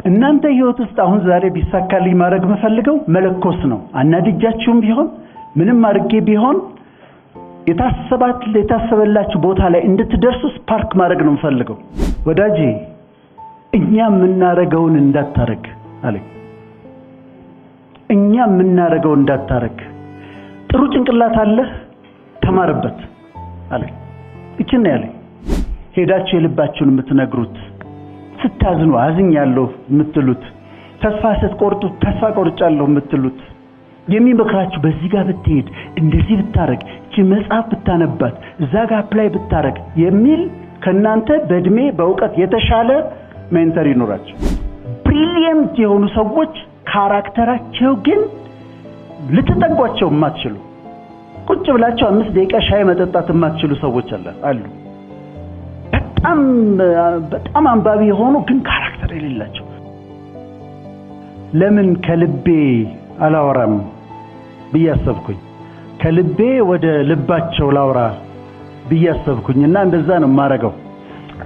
እናንተ ህይወት ውስጥ አሁን ዛሬ ቢሳካልኝ ማድረግ የምፈልገው መለኮስ ነው። አናድጃችሁም ቢሆን፣ ምንም አድርጌ ቢሆን፣ የታሰበላችሁ ቦታ ላይ እንድትደርሱ spark ማድረግ ነው የምፈልገው። ወዳጄ፣ እኛ የምናረገውን እንዳታረግ አለኝ። እኛ የምናረገው እንዳታረግ፣ ጥሩ ጭንቅላት አለህ፣ ተማርበት አለኝ። ይችን ነው ያለኝ። ሄዳችሁ የልባችሁን የምትነግሩት፣ ስታዝኑ አዝኛለሁ የምትሉት፣ ተስፋ ስትቆርጡ ተስፋ ቆርጫለሁ የምትሉት፣ የሚመክራችሁ በዚህ ጋር ብትሄድ፣ እንደዚህ ብታረግ፣ እቺ መጽሐፍ ብታነባት፣ እዛ ጋር apply ብታረግ የሚል ከእናንተ በእድሜ በእውቀት የተሻለ mentor ይኖራቸው። Brilliant የሆኑ ሰዎች character ኣቸው ግን ልትጠጓቸው የማትችሉ፣ ቁጭ ብላቸው 5 ደቂቃ ሻይ መጠጣት የማትችሉ ሰዎች አሉ። በጣም በጣም አንባቢ የሆኑ ግን character የሌላቸው። ለምን ከልቤ አላወራም ብዬ አሰብኩኝ። ከልቤ ወደ ልባቸው ላውራ ብዬ አሰብኩኝ እና እንደዛ ነው የማደርገው።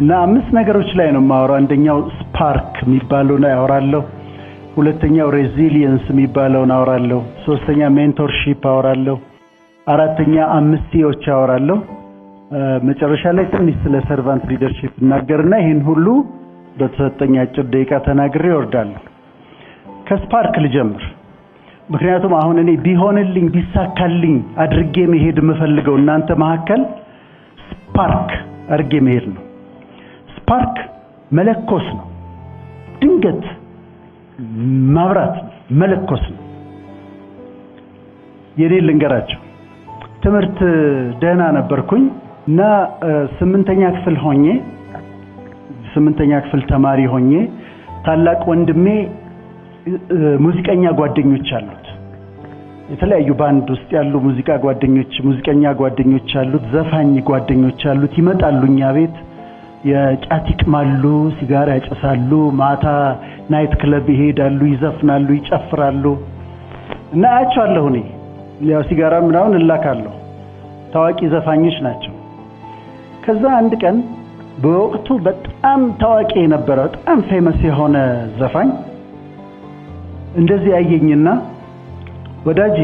እና አምስት ነገሮች ላይ ነው የማወራው። አንደኛው spark የሚባለውን አወራለሁ። ሁለተኛው resilience የሚባለውን አወራለሁ። ሶስተኛ mentorship አወራለሁ። አራተኛ አምስት C ዎች አወራለሁ። መጨረሻ ላይ ትንሽ ስለ servant leadership እናገርና ይህን ሁሉ በተሰጠኝ አጭር ደቂቃ ተናግሬ እወርዳለሁ። ከ spark ልጀምር። ምክንያቱም አሁን እኔ ቢሆንልኝ፣ ቢሳካልኝ አድርጌ መሄድ የምፈልገው እናንተ መካከል spark አድርጌ መሄድ ነው። Spark መለኮስ ነው። ድንገት ማብራት መለኮስ ነው። የኔ ልንገራቸው። ትምህርት ደህና ነበርኩኝ እና ስምንተኛ ክፍል ሆኜ፣ ስምንተኛ ክፍል ተማሪ ሆኜ፣ ታላቅ ወንድሜ ሙዚቀኛ ጓደኞች አሉት። የተለያዩ ባንድ ውስጥ ያሉ ሙዚቃ ጓደኞች፣ ሙዚቀኛ ጓደኞች አሉት፣ ዘፋኝ ጓደኞች አሉት። ይመጣሉ እኛ ቤት፣ የጫት ይቅማሉ፣ ሲጋራ ያጨሳሉ፣ ማታ night club ይሄዳሉ፣ ይዘፍናሉ፣ ይጨፍራሉ እና አያቸዋለሁ። እኔ ያው ሲጋራ ምናምን እላካለሁ። ታዋቂ ዘፋኞች ናቸው። ከዛ አንድ ቀን በወቅቱ በጣም ታዋቂ የነበረ፣ በጣም famous የሆነ ዘፋኝ እንደዚህ ያየኝና ወዳጄ፣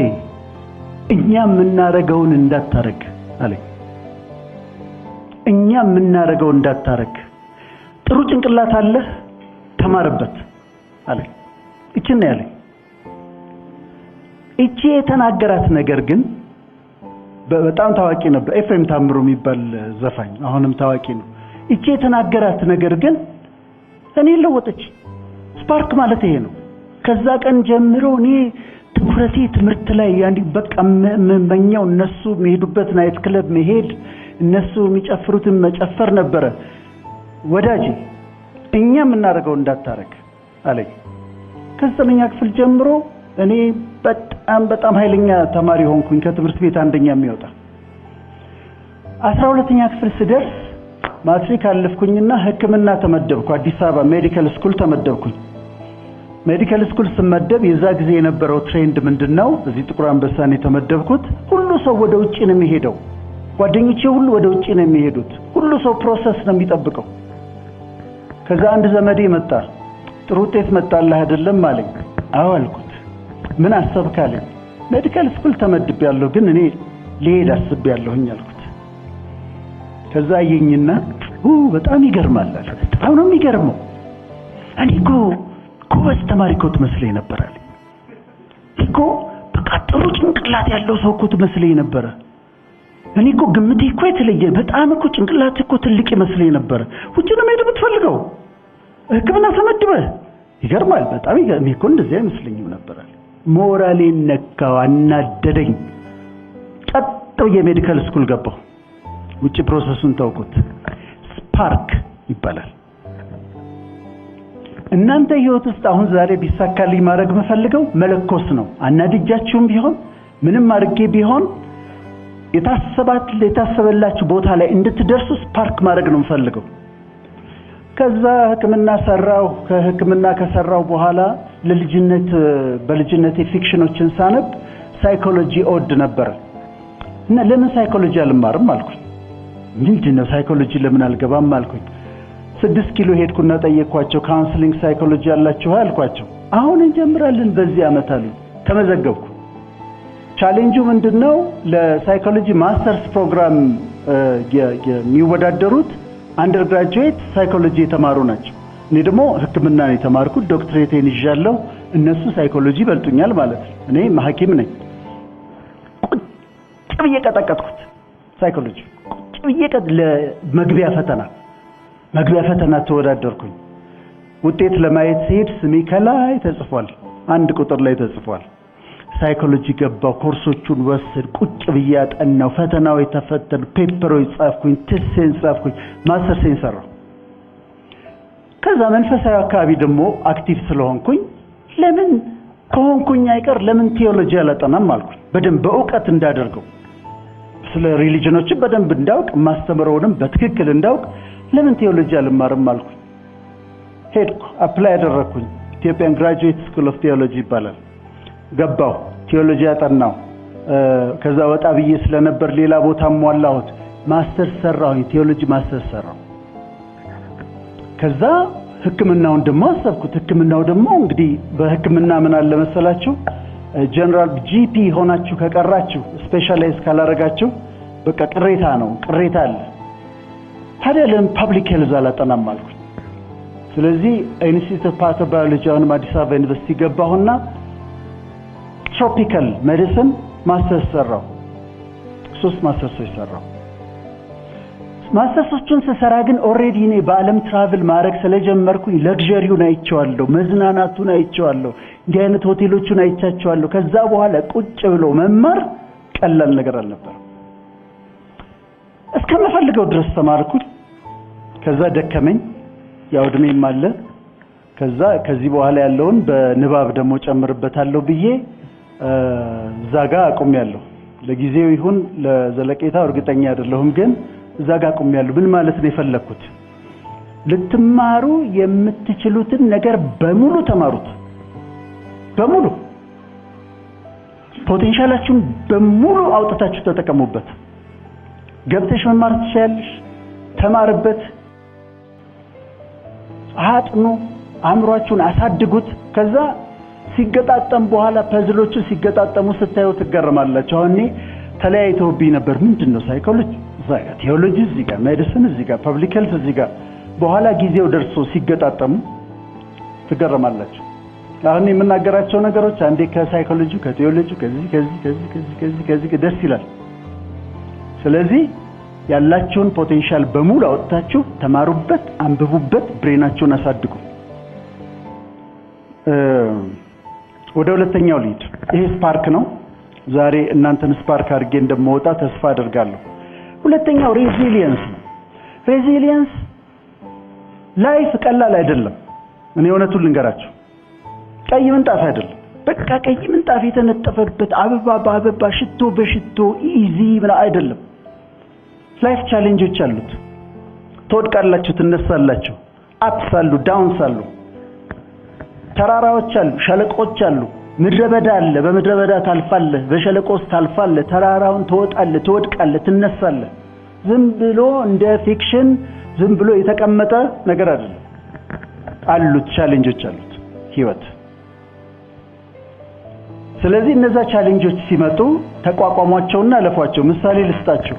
እኛ የምናረገውን እንዳታረግ አለኝ። እኛ የምናረገውን እንዳታረግ፣ ጥሩ ጭንቅላት አለህ፣ ተማርበት አለኝ። ይችን ነው ያለኝ። እቺ የተናገራት ነገር ግን በጣም ታዋቂ ነበር። ኤፍሬም ታምሩ የሚባል ዘፋኝ አሁንም ታዋቂ ነው። እቺ የተናገራት ነገር ግን እኔ ለወጠች። Spark ማለት ይሄ ነው። ከዛ ቀን ጀምሮ እኔ ትኩረቴ ትምህርት ላይ ያንዲ በቃ የምመኘው እነሱ የሚሄዱበት night club መሄድ፣ እነሱ የሚጨፍሩትን መጨፈር ነበረ። ወዳጄ፣ እኛ የምናደርገው እንዳታረግ አለኝ። ከ9ኛ ክፍል ጀምሮ እኔ በጣም በጣም ኃይለኛ ተማሪ ሆንኩኝ። ከትምህርት ቤት አንደኛ የሚወጣ። 12ኛ ክፍል ስደርስ ማትሪክ አለፍኩኝና ሕክምና ተመደብኩ። አዲስ አበባ medical school ተመደብኩኝ። Medical school ስመደብ የዛ ጊዜ የነበረው trend ምንድን ነው? እዚህ ጥቁር አንበሳን የተመደብኩት። ሁሉ ሰው ወደ ውጭ ነው የሚሄደው። ጓደኞቼ ሁሉ ወደ ውጭ ነው የሚሄዱት። ሁሉ ሰው process ነው የሚጠብቀው። ከዛ አንድ ዘመዴ መጣ። ጥሩ ውጤት መጣልህ አይደለም አለኝ። አዎ አልኩት። ምን አሰብክ አለኝ። Medical school ተመድቤያለሁ፣ ግን እኔ ልሄድ አስቤያለሁኝ አልኩት። ከዛ አየኝና በጣም ይገርማል አለ። በጣም ነው የሚገርመው። እኔ እኮ ጎበዝ ተማሪ እኮ ትመስለኝ ነበር አለ። እኮ በቃ ጥሩ ጭንቅላት ያለው ሰው እኮ ትመስለኝ ነበረ። እኔ እኮ ግምቴ እኮ የተለየ፣ በጣም እኮ ጭንቅላት እኮ ትልቅ ይመስለኝ ነበረ። ውጭ ነው መሄድ የምትፈልገው? ሕክምና ተመድበህ፣ ይገርማል። በጣም ይገርም። እኔ እኮ እንደዚህ አይመስለኝም ነበር አለ። ሞራሌን ነካው፣ አናደደኝ። ቀጥ ብዬ medical school ገባሁ። ውጭ process ኡን ተውኩት። Spark ይባላል። እናንተ ህይወት ውስጥ አሁን ዛሬ ቢሳካልኝ ማድረግ የምፈልገው መለኮስ ነው። አናድጃችሁም ቢሆን፣ ምንም አድርጌ ቢሆን፣ የታሰበላችሁ ቦታ ላይ እንድትደርሱ spark ማድረግ ነው የምፈልገው። ከዛ ሕክምና ሰራሁ። ከሕክምና ከሰራሁ በኋላ በልጅነቴ fiction ኦችን ሳነብ psychology እወድ ነበረ እና ለምን psychology አልማርም አልኩኝ። ምንድን ነው፣ psychology ለምን አልገባም አልኩኝ። 6 ኪሎ ሄድኩና ጠየቅኳቸው። "Counseling psychology ያላችሁ?" አልኳቸው። "አሁን እንጀምራለን በዚህ ዓመት" አሉኝ። ተመዘገብኩ። ቻሌንጁ ምንድነው? ለ psychology masters program የሚወዳደሩት undergraduate psychology የተማሩ ናቸው። እኔ ደግሞ ሕክምና ነው የተማርኩት፣ ዶክትሬቴን ይዣለሁ። እነሱ psychology ይበልጡኛል ማለት ነው። እኔ ሐኪም ነኝ። ቁጭ ብዬ ቀጠቀጥኩት psychology፣ ቁጭ ብዬ ለመግቢያ ፈተና፣ መግቢያ ፈተና ተወዳደርኩኝ። ውጤት ለማየት ስሄድ ስሜ ከላይ ተጽፏል፣ አንድ ቁጥር ላይ ተጽፏል። Psychology ገባው፣ ኮርሶቹን ወሰድ፣ ቁጭ ብዬ አጠናው፣ ፈተናው የተፈተኑ paper ኦች ጻፍኩኝ፣ thesis ኤን ጻፍኩኝ፣ ማስተርሴን ሰራሁ። ከዛ መንፈሳዊ አካባቢ ደግሞ active ስለሆንኩኝ ለምን ከሆንኩኝ አይቀር ለምን ቴዎሎጂ አላጠናም አልኩኝ። በደንብ በእውቀት እንዳደርገው፣ ስለ religion ኦችን በደንብ እንዳውቅ፣ ማስተምረውንም በትክክል እንዳውቅ ለምን ቴዎሎጂ አልማርም አልኩኝ። ሄድኩ፣ apply ያደረግኩኝ። Ethiopian Graduate School of Theology ይባላል። ገባሁ፣ ቴዎሎጂ አጠናሁ። ከዛ ወጣ ብዬ ስለነበር ሌላ ቦታ ሟላሁት። ማስተርስ ሰራሁኝ፣ theology masters ሰራሁ። ከዛ ሕክምናውን ደግሞ አሰብኩት። ሕክምናው ደግሞ እንግዲህ በሕክምና ምን አለ መሰላችሁ፣ general GP ሆናችሁ ከቀራችሁ፣ specialize ካላረጋችሁ በቃ ቅሬታ ነው፣ ቅሬታ አለ። ታዲያ ለምን public health አላጠናም አልኩኝ። ስለዚህ Institute of Pathobiology አሁንም አዲስ አበባ ዩኒቨርሲቲ ገባሁና tropical medicine masters ሰራሁ። ሶስት ማስተርሶች ሰራሁ። ማስተርሶቹን ስሰራ ግን already እኔ በዓለም travel ማድረግ ስለጀመርኩኝ luxury ውን አይቼዋለሁ፣ መዝናናቱን አይቼዋለሁ፣ እንዲህ አይነት ሆቴሎቹን አይቻቸዋለሁ። ከዛ በኋላ ቁጭ ብሎ መማር ቀላል ነገር አልነበረም። እስከምፈልገው ድረስ ተማርኩኝ። ከዛ ደከመኝ፣ ያው እድሜም አለ። ከዛ ከዚህ በኋላ ያለውን በንባብ ደግሞ ጨምርበታለሁ ብዬ እዛ ጋ አቁሜያለሁ። ለጊዜው ይሁን ለዘለቄታው እርግጠኛ አይደለሁም፣ ግን እዛ ጋ አቁሜያለሁ። ምን ማለት ነው የፈለግኩት? ልትማሩ የምትችሉትን ነገር በሙሉ ተማሩት። በሙሉ potential ኣችሁን በሙሉ አውጥታችሁ ተጠቀሙበት። ገብተሽ መማር ትችያለሽ። ተማርበት፣ አጥኑ፣ አእምሯችሁን አሳድጉት። ከዛ ሲገጣጠም በኋላ puzzle ኦቹ ሲገጣጠሙ ስታዩ ትገረማላችሁ። አሁን እኔ ተለያይተውብኝ ነበር። ምንድን ነው psychology እዛ ጋር፣ ቴዎሎጂ እዚህ ጋር፣ medicine እዚህ ጋር፣ public health እዚህ ጋር። በኋላ ጊዜው ደርሶ ሲገጣጠሙ ትገረማላችሁ። አሁን የምናገራቸው ነገሮች አንዴ ከ psychology፣ ከ theology፣ ከዚህ ከዚህ ከዚህ ከዚህ ከዚህ ከዚህ ደስ ይላል። ስለዚህ ያላችሁን potential በሙሉ አውጥታችሁ ተማሩበት፣ አንብቡበት፣ brain ኣችሁን አሳድጉ። ወደ ሁለተኛው ልሂድ። ይሄ spark ነው። ዛሬ እናንተን spark አድርጌ እንደምወጣ ተስፋ አደርጋለሁ። ሁለተኛው resilience ነው። Resilience፣ life ቀላል አይደለም። እኔ እውነቱን ልንገራችሁ፣ ቀይ ምንጣፍ አይደለም። በቃ ቀይ ምንጣፍ የተነጠፈበት፣ አበባ በአበባ፣ ሽቶ በሽቶ፣ easy ምናምን አይደለም። Life challenge ኦች አሉት። ትወድቃላችሁ፣ ትነሳላችሁ። Ups አሉ፣ downs አሉ፣ ተራራዎች አሉ፣ ሸለቆች አሉ፣ ምድረ በዳ አለ። በምድረ በዳ ታልፋለህ፣ በሸለቆ ውስጥ ታልፋለህ፣ ተራራውን ትወጣለህ፣ ትወድቃለህ፣ ትነሳለህ። ዝም ብሎ እንደ fiction ዝም ብሎ የተቀመጠ ነገር አይደለም። አሉት፣ challenge ኦች አሉት ህይወት። ስለዚህ እነዛ challenge ኦች ሲመጡ ተቋቋሟቸውና አለፏቸው። ምሳሌ ልስጣችሁ።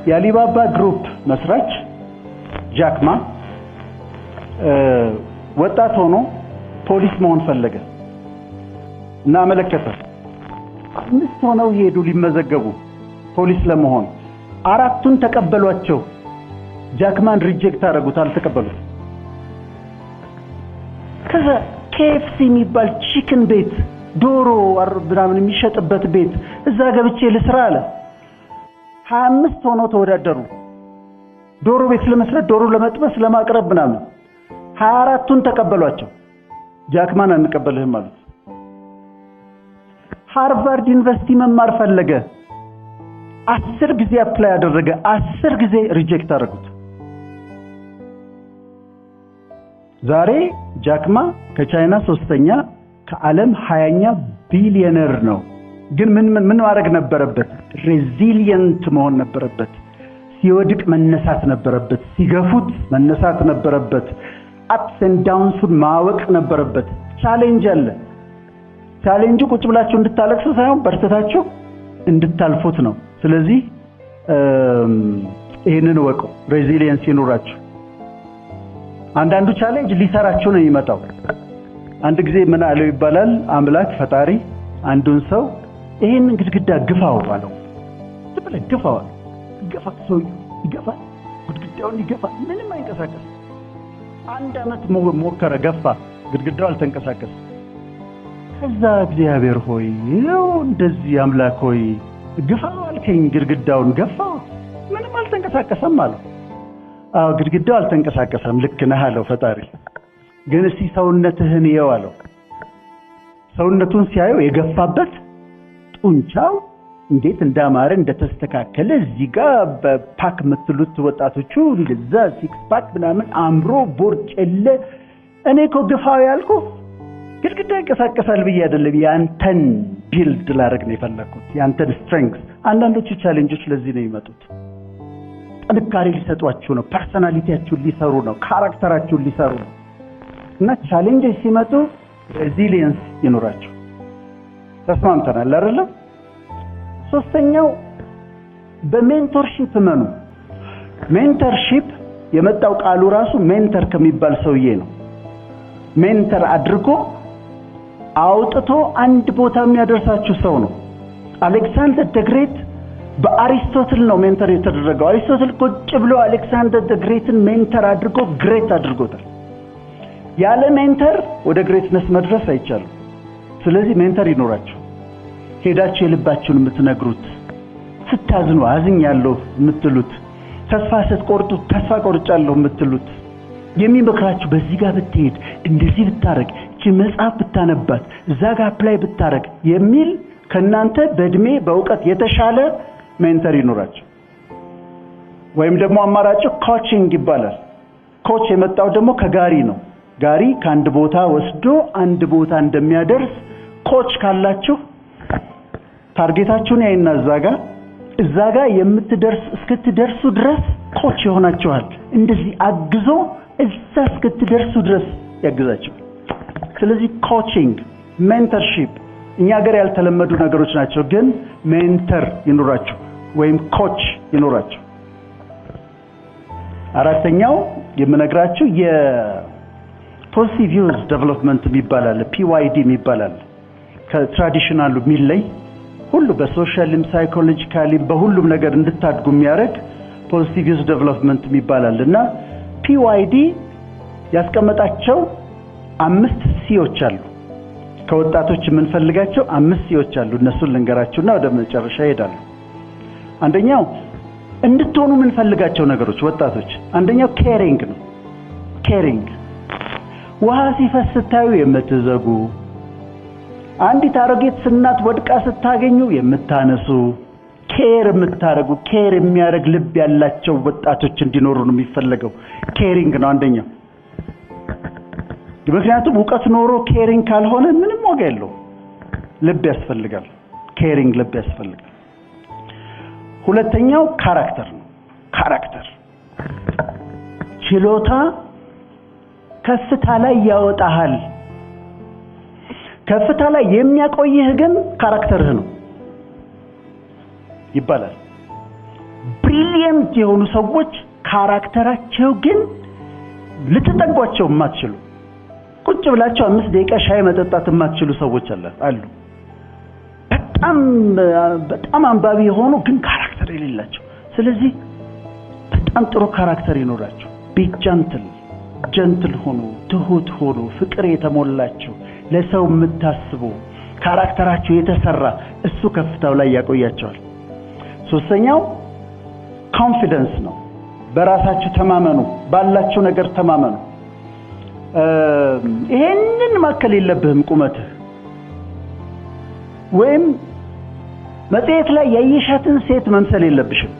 የአሊባባ Group መስራች ጃክ ማ ወጣት ሆኖ ፖሊስ መሆን ፈለገ እና አመለከተ። አምስት ሆነው ሄዱ ሊመዘገቡ ፖሊስ ለመሆን። አራቱን ተቀበሏቸው። ጃክ ማን reject አደረጉት፣ አልተቀበሉት። ከዛ KFC የሚባል chicken ቤት፣ ዶሮ ምናምን የሚሸጥበት ቤት፣ እዛ ገብቼ ልስራ አለ። 25 ሆነው ተወዳደሩ። ዶሮ ቤት ለመስራት፣ ዶሮ ለመጥበስ፣ ለማቅረብ ምናምን፣ 24ቱን ተቀበሏቸው። ጃክ ማን አንቀበልህም አሉት። ሃርቫርድ ዩኒቨርሲቲ መማር ፈለገ። 10 ጊዜ apply አደረገ። 10 ጊዜ reject አደረጉት። ዛሬ ጃክ ማ ከቻይና ሶስተኛ፣ ከዓለም 20ኛ ቢሊየነር ነው። ግን ምን ምን ማድረግ ነበረበት? Resilient መሆን ነበረበት። ሲወድቅ መነሳት ነበረበት። ሲገፉት መነሳት ነበረበት። Ups and downs ኡን ማወቅ ነበረበት። Challenge አለ። ቻሌንጁ ቁጭ ብላችሁ እንድታለቅሱ ሳይሆን በርትታችሁ እንድታልፉት ነው። ስለዚህ ይህንን እወቁ። Resilience ይኑራችሁ። አንዳንዱ challenge ሊሰራችሁ ነው የሚመጣው። አንድ ጊዜ ምን አለው ይባላል፣ አምላክ ፈጣሪ አንዱን ሰው ይሄንን ግድግዳ ግፋው አለው። ዝም ብለህ ግፋው አለው። ይገፋ፣ ሰውዬው ይገፋል፣ ግድግዳውን ይገፋል፣ ምንም አይንቀሳቀስም። አንድ ዓመት ሞከረ፣ ገፋ፣ ግድግዳው አልተንቀሳቀስም። ከዛ እግዚአብሔር ሆይ፣ ይኸው እንደዚህ አምላክ ሆይ፣ ግፋው አልከኝ፣ ግድግዳውን ገፋሁት፣ ምንም አልተንቀሳቀሰም አለው። አዎ፣ ግድግዳው አልተንቀሳቀሰም፣ ልክ ነህ አለው ፈጣሪ። ግን እስቲ ሰውነትህን እየው አለው። ሰውነቱን ሲያየው የገፋበት ጡንቻው እንዴት እንዳማረ፣ እንደተስተካከለ፣ እዚህ ጋር በ pack የምትሉት ወጣቶቹ እንደዛ six pack ምናምን አምሮ፣ ቦርጭ የለ። እኔ እኮ ግፋው ያልኩ ግድግዳ ይንቀሳቀሳል ብዬ አይደለም፣ ያንተን build ላደርግ ነው የፈለግኩት፣ ያንተን strength። አንዳንዶቹ challenge ኦች ለዚህ ነው የሚመጡት። ጥንካሬ ሊሰጧችሁ ነው፣ personality ያችሁን ሊሰሩ ነው፣ character ኣችሁን ሊሰሩ ነው። እና challenge ኦች ሲመጡ resilience ይኑራችሁ። ተስማምተናል አይደለም? ሶስተኛው በ mentorship እመኑ። Mentorship የመጣው ቃሉ ራሱ mentor ከሚባል ሰውዬ ነው። Mentor አድርጎ አውጥቶ አንድ ቦታ የሚያደርሳችሁ ሰው ነው። Alexander the Great በአሪስቶትል ነው mentor የተደረገው። አሪስቶትል ቁጭ ብሎ Alexander the Great ን mentor አድርጎ great አድርጎታል። ያለ mentor ወደ greatness መድረስ አይቻልም። ስለዚህ mentor ይኑራችሁ። ሄዳችሁ የልባችሁን የምትነግሩት፣ ስታዝኑ አዝኛለሁ የምትሉት፣ ተስፋ ስትቆርጡ ተስፋ ቆርጫለሁ የምትሉት፣ የሚመክራችሁ፣ በዚህ ጋር ብትሄድ፣ እንደዚህ ብታረግ፣ እቺ መጽሐፍ ብታነባት፣ እዛ ጋር apply ብታረግ የሚል ከእናንተ በእድሜ በእውቀት የተሻለ mentor ይኑራችሁ። ወይም ደግሞ አማራጩ coaching ይባላል። Coach የመጣው ደግሞ ከጋሪ ነው። ጋሪ ከአንድ ቦታ ወስዶ አንድ ቦታ እንደሚያደርስ፣ coach ካላችሁ target ኣችሁን ያይና እዛ ጋ የምትደርስ እስክትደርሱ ድረስ coach ይሆናችኋል። እንደዚህ አግዞ እዛ እስክትደርሱ ድረስ ያግዛችኋል። ስለዚህ coaching፣ mentorship እኛ ሀገር ያልተለመዱ ነገሮች ናቸው። ግን mentor ይኑራችሁ ወይም coach ይኑራችሁ። አራተኛው የምነግራችሁ የ positive youth development የሚባል አለ፣ PYD የሚባል አለ። ከ traditional ኡ የሚለይ፣ ሁሉ በ social ም psychologically ም በሁሉም ነገር እንድታድጉ የሚያደርግ positive youth development የሚባል አለ። እና PYD ያስቀመጣቸው አምስት C ዎች አሉ። ከወጣቶች የምንፈልጋቸው አምስት C ዎች አሉ። እነሱን ልንገራችሁና ወደ መጨረሻ እሄዳለሁ። አንደኛው እንድትሆኑ የምንፈልጋቸው ነገሮች ወጣቶች፣ አንደኛው caring ነው። Caring፣ ውሃ ሲፈስ ስታዩ የምትዘጉ፣ አንዲት አሮጊት እናት ወድቃ ስታገኙ የምታነሱ፣ care የምታደርጉ፣ care የሚያደርግ ልብ ያላቸው ወጣቶች እንዲኖሩ ነው የሚፈለገው። Caring ነው አንደኛው። ምክንያቱም እውቀት ኖሮ caring ካልሆነ ምንም ዋጋ የለውም። ልብ ያስፈልጋል። Caring ልብ ያስፈልጋል። ሁለተኛው character ነው። Character፣ ችሎታ ከፍታ ላይ ያወጣሃል። ከፍታ ላይ የሚያቆይህ ግን character ህ ነው ይባላል። Brilliant የሆኑ ሰዎች character ኣቸው ግን ልትጠጓቸው የማትችሉ፣ ቁጭ ብላችሁ 5 ደቂቃ ሻይ መጠጣት የማትችሉ ሰዎች አሉ። በጣም በጣም አንባቢ የሆኑ ግን character የሌላቸው። ስለዚህ በጣም ጥሩ character ይኑራችሁ። Be gentle፣ gentle ሁኑ፣ ትሁት ሁኑ፣ ፍቅር የተሞላችሁ፣ ለሰው የምታስቡ፣ character ኣችሁ የተሰራ፣ እሱ ከፍታው ላይ ያቆያችኋል። ሶስተኛው confidence ነው። በራሳችሁ ተማመኑ፣ ባላችሁ ነገር ተማመኑ። ይሄንን ማከል የለብህም ቁመትህ፣ ወይም መጽሔት ላይ ያየሻትን ሴት መምሰል የለብሽም።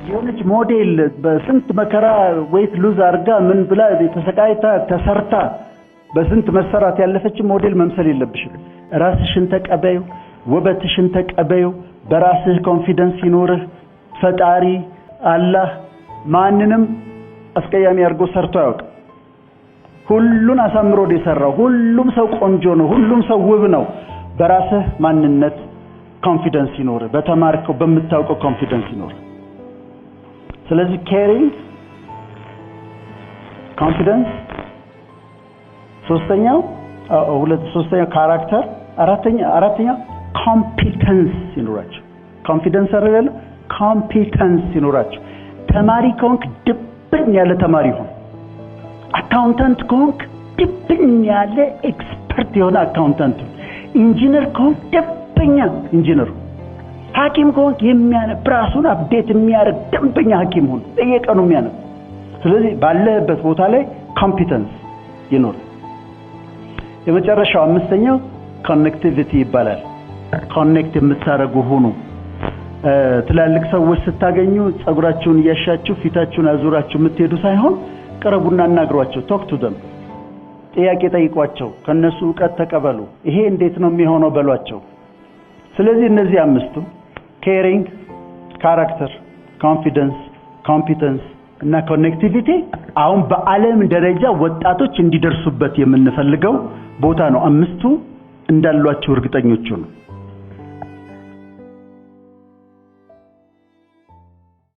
የሆነች ሞዴል በስንት መከራ weight lose አድርጋ፣ ምን ብላ፣ ተሰቃይታ ተሰርታ፣ በስንት መሰራት ያለፈች ሞዴል መምሰል የለብሽም። ራስሽን ተቀበዪ፣ ውበትሽን ተቀበዪ፣ በራስህ confidence ይኑርህ። ፈጣሪ አላህ ማንንም አስቀያሚ አድርጎ ሰርቶ አያውቅም። ሁሉን አሳምሮ ነው የሰራው። ሁሉም ሰው ቆንጆ ነው። ሁሉም ሰው ውብ ነው። በራስህ ማንነት confidence ይኑር፣ በተማርከው በምታውቀው confidence ይኑር። ስለዚህ caring፣ confidence፣ ሶስተኛው ሁለት ሶስተኛው character፣ አራተኛ competence ይኑራችሁ። Confidence አይደል? Competence ይኑራችሁ። ተማሪ ከሆንክ ድብን ያለ ተማሪ ሁን። Accountant ከሆንክ ድብን ያለ expert የሆነ accountant ሁን። ኢንጂነር ከሆንክ ደንበኛ ኢንጂነር። ሐኪም ከሆንክ የሚያነብ፣ ራሱን update የሚያደርግ ደንበኛ ሐኪም ሁን፣ በየቀኑ የሚያነብ። ስለዚህ ባለህበት ቦታ ላይ competence ይኑር። የመጨረሻው አምስተኛው connectivity ይባላል። Connect የምታደርጉ ሁኑ። ትላልቅ ሰዎች ስታገኙ ጸጉራችሁን እያሻችሁ ፊታችሁን አዙራችሁ የምትሄዱ ሳይሆን ቅረቡና አናግሯቸው። Talk to them፣ ጥያቄ ጠይቋቸው፣ ከነሱ እውቀት ተቀበሉ። ይሄ እንዴት ነው የሚሆነው በሏቸው። ስለዚህ እነዚህ አምስቱ caring፣ character፣ confidence፣ competence እና connectivity አሁን በዓለም ደረጃ ወጣቶች እንዲደርሱበት የምንፈልገው ቦታ ነው። አምስቱ እንዳሏችሁ እርግጠኞች ሁኑ።